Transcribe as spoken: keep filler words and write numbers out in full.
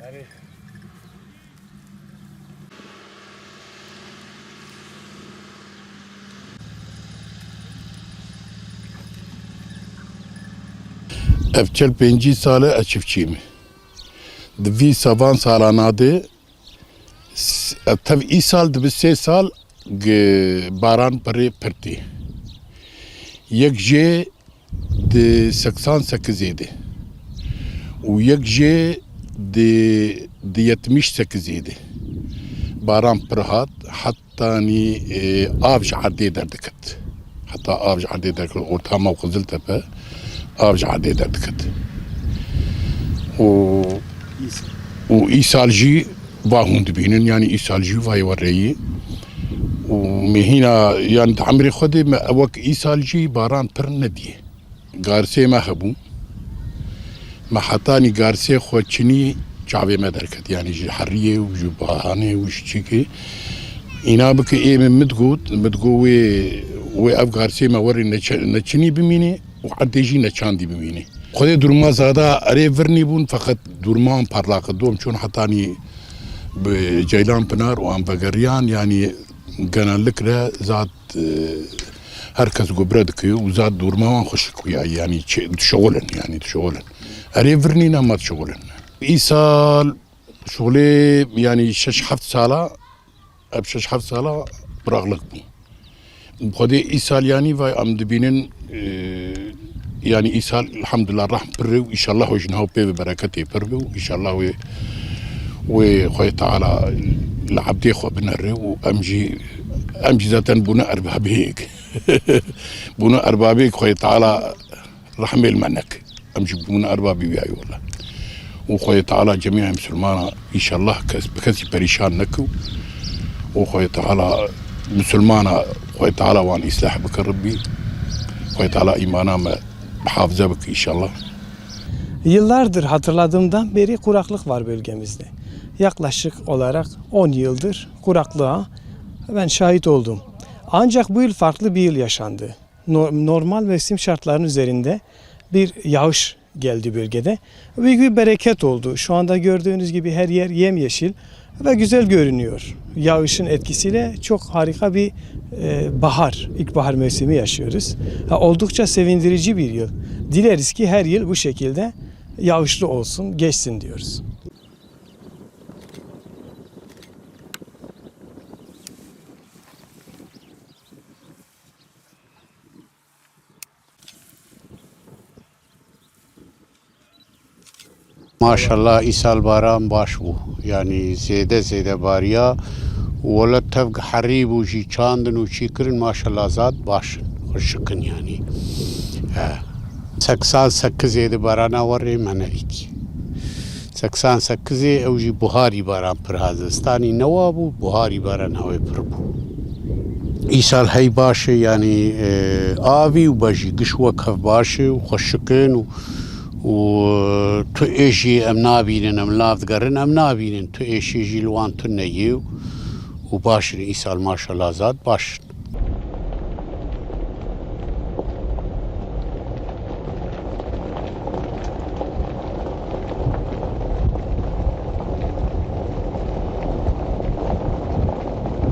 Ev çil pêncî sal e ez çiftçî me. Di vî savan salana de s-, ev tev îsal dibi sê sal gi-, baran pirê pir tê. Yek jê di seksan sekizê de û yek jê di, di yetmiş sekizê de baran pir hat. Hetanî, e, av ji erdê derdiket. Heta av ji erdê derdiket, orta me û Qiziltepe av ji erdê derdiket. Û, û îsal jî va hûn dibînin, yanî îsal jî vayê we rêyî. Û me hîna, yanî di emrê xwe de me wek îsal jî baran pir nediyê. Garsê me hebû. Me hetanî garsê xwe çinî çavê me derket. Yanî ji heriyê û ji bahanê û ji çîkê. Îna bike ê min min digot, min digot wê, wê ev garsê me werê neçe-, neçinî bimînê û erdê jî neçandî bimînê. Xwedê durma zada erê virnî bûn, feqet durman parlaqe dom çûn hetanî bi Ceylan Pinar û em vegeriyan, yanî genellikle zat, e, her kes gobire dike û zat durma wan xweşik bûya, yanî çi-, dişixulin, yanî dişixulin. Erê virnî ne ma dişixulin. Îsal şixulê, yanî şeş heft sala, ev şeş heft sala quraqlik bû. Xwedê îsal yanî vay em dibînin, e, yanî îsal elhamdulillah rehm pir û înşallah wê ji niha pê ve bereketê pir be û înşallah wê, wê Xwedê Teala li ebdê xwe binere û em jî, em jî zaten bûne erbabêk. Bûne erbabêk Xwedê Teala rehmê li me neke. Em jî bûne erbabî wî ayê wele. Û Xwedê Teala cemîa Misilmana înşallah kes, bi kesî perîşan neke û Xwedê Teala Misilmana, Xwedê Teala wan îslah bike Rebbî. Xwedê Teala îmana me muhafaza bike înşallah. Yıllardır hatırladığımdan beri kuraklık var bölgemizde. Yaklaşık olarak on yıldır kuraklığa ben şahit oldum. Ancak bu yıl farklı bir yıl yaşandı. No-, normal mevsim şartlarının üzerinde bir yağış geldi bölgede. Büyük bir bereket oldu. Şu anda gördüğünüz gibi her yer yemyeşil ve güzel görünüyor. Yağışın etkisiyle çok harika bir, e, bahar, ilkbahar mevsimi yaşıyoruz. Ha, oldukça sevindirici bir yıl. Dileriz ki her yıl bu şekilde yağışlı olsun, geçsin diyoruz. Maşallah, îsal baran baş bû. Yanî zêde zêde bariya. Wele tevg herî bû jî çandin û çî kirin, maşallah zad baş in. Xweşik in yanî. He. Seksan sekizê di barana werê me nedîtî. Seksan sekizê ew jî buharî baran pir hat. Zistanî newa bû, buharî barana wê pir bû. Îsal hey baş e, yanî, e, avî û bejî giş wek hev baş e û xweşik in û, û tu êşî em nabînin, em nav digerin, em nabînin. Tu êşî jî li wan tune ye û, û baş in. Îsal maşallah zad baş in.